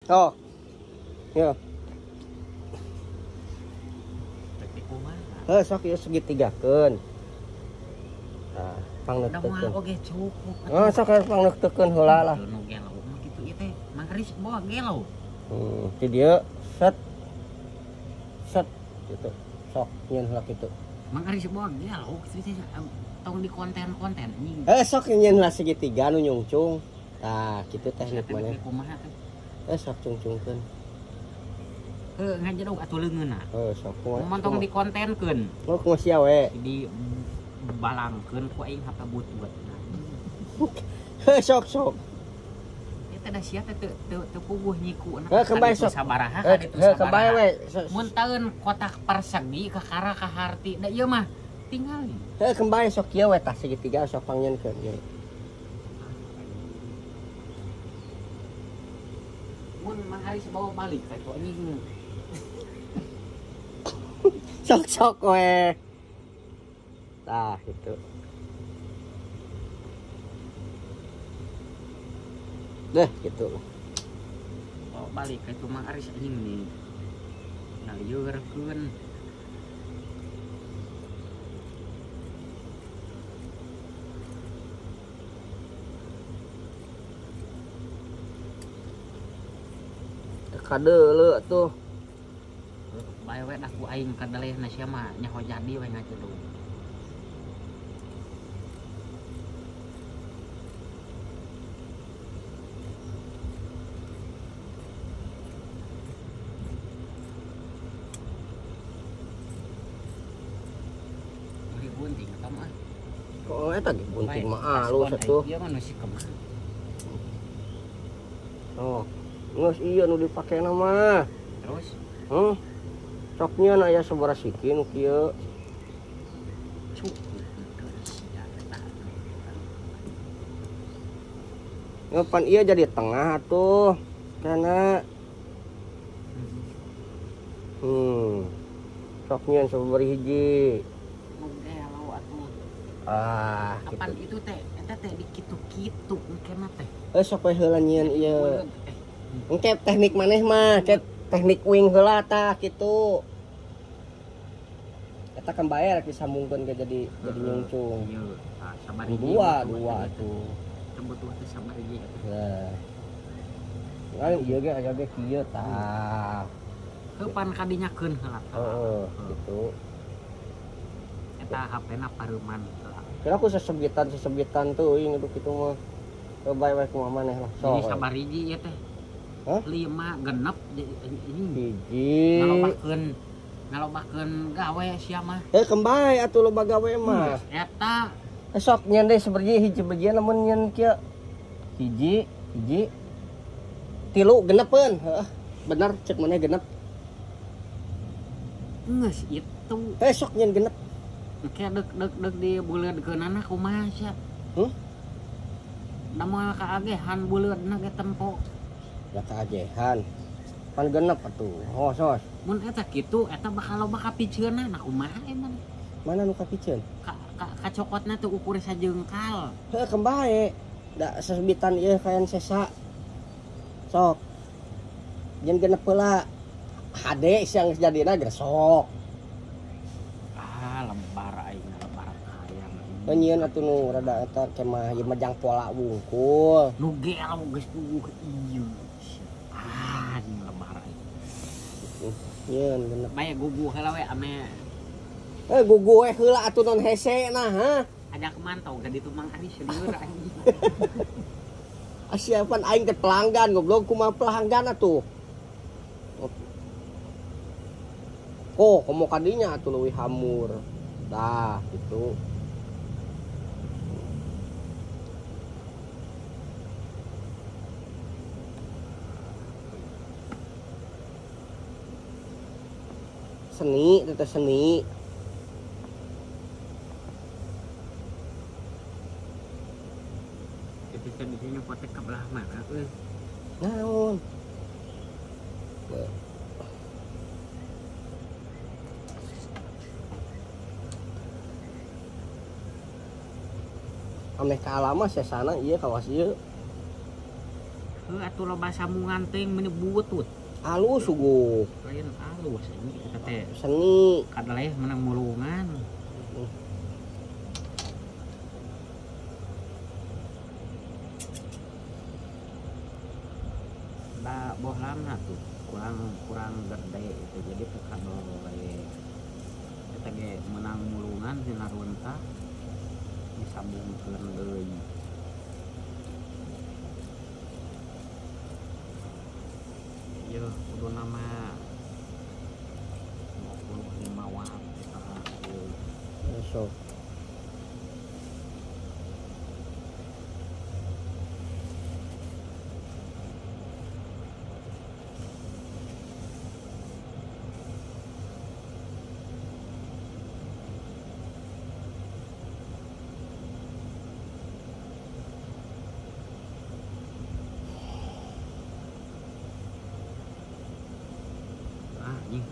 Oh. Ya. Heuh sok ieu segitigakeun. Tah, pangneuktekeun. Oge cukup. Oh, sok pangneuktekeun heula lah. Nu gelo mah kitu ieu teh. Mang Aris bawa gelo. Di dieu set. Set gitu. Sok nyeun heula kitu. Mang Aris bawa gelo kitu teh tong di konten-konten anjing. Sok nyeun heula segitiga nu nyungcung. Tah, kitu teknik maneh. Kumaha teh? Sok cungcungkeun. Heuh ngajedog atuh leungeunna. Heuh sok kumaha. Tong dikontenkeun. Oh, kumaha sia we. Di balangkeun ku aing HP butut. Heuh sok sok. Eta da sia teh teu puguh nyiku. Heuh kembali sok. Sabaraha ka ditu sabaraha. Kembali we. Mun taeun kotak persegi kakara kaharti da ieu mah tingali. Heuh kembali sok kieu we tah segitiga sok pangnyieunkeun ieu. Mun Mang Aris bawa balik teh anjing. Sok sok we. Tah gitu. Deh gitu. Oh, balik ke Mang Aris anjing nih. Ngaliurkeun. Kadeuleu tuh. Bae we dah ku aing kadelehna sia mah nyaho jadi we ngajedog. Beli gunting atau mah? Oh, eta ge gunting mah alus atuh. Ieu mah nu si kemah. Oh, geus ieu nu dipakena mah. Terus? Sok nyeun aya sabaraha siki nu kieu. Cukup sia eta. Pan ieu jadi tengah atuh. Kana. Sok nyeun sabaraha hiji. Nu gelo atuh. Ah, kapan gitu. Itu teh eta teh dikitu-kitu engkena teh. Sok we heula nyieun ieu. Engke teknik maneh mah, teknik wing heula tah kitu. Eta kan bae rek disambungkeun ke jadi nyungcung. Ieu, tah sabar hiji. Dua tuh. Teu butuh teh sabar hiji atuh. Nah. Ngan ieu ge aya ge kieu tah. Heuh pan kadinyakeun heula. Heeh, gitu. Eta HP-na pareuman heula. Kira aku sesebitan teuing atuh kitu mah. Heuh bae we kumaha maneh lah. Jadi sabar hiji ieu teh. Hah? 5 genep ini hiji. Ngalobakeun gawe sia mah. Kembali atuh loba gawe mah. Eta sok nyeun deui saberji hiji bagian lamun nyeun kieu. Hiji, hiji. 3 genepeun, heuh. Bener cek maneh genep. Geus itu. Sok nyeun genep. Engke dek di buleudkeunana kumaha sia? Huh? Da moal kaagehan buleudna ge tempo. Ya kaagehan. Pan genep atuh. Hos. Mun eta kitu eta bakal loba kapiceunna nah kumaha emang? Mana nu kapiceun? Ka kacokotna teu ukur sajengkal. Heuh kembae. Da sesebitan ieu kayan sesa. Sok. Jeung genep heula. Hade siang jadina gresok. Ah, lembar aing lembar hayang. Nyieun atuh nu rada eta kemah ieu mah jang pola wungkul. Nu gelo geus puguh ieu. Ah, anjing lembar aing. Nyieun genep. Bae guguh heula we ame. Guguh we heula atuh non hese nah ha. Ajak mantau ka ditu Mang Aris lieur anjing. Asiapan aing teh pelanggan goblok kumaha pelanggan atuh. Oh, komo kadinya atuh leuwih hamur. Tah, gitu. Seni, itu teh seni. Itu teh bisanya potek ke belah mana euy? Naon? Ameh ka alama sesana ieu kawas ieu. Heuh atuh loba sambungan teuing meuni butut. Alus suguh. Lain alus ini eta teh. Seni. Kadeleh menang mulungan. Da bohlamna tuh kurang gede itu jadi teu kadeleh. Eta ge menang mulungan dina runtah disambungkeun deui. Yeuh kudu nama 25 watt eta ieu. Sok. Anjing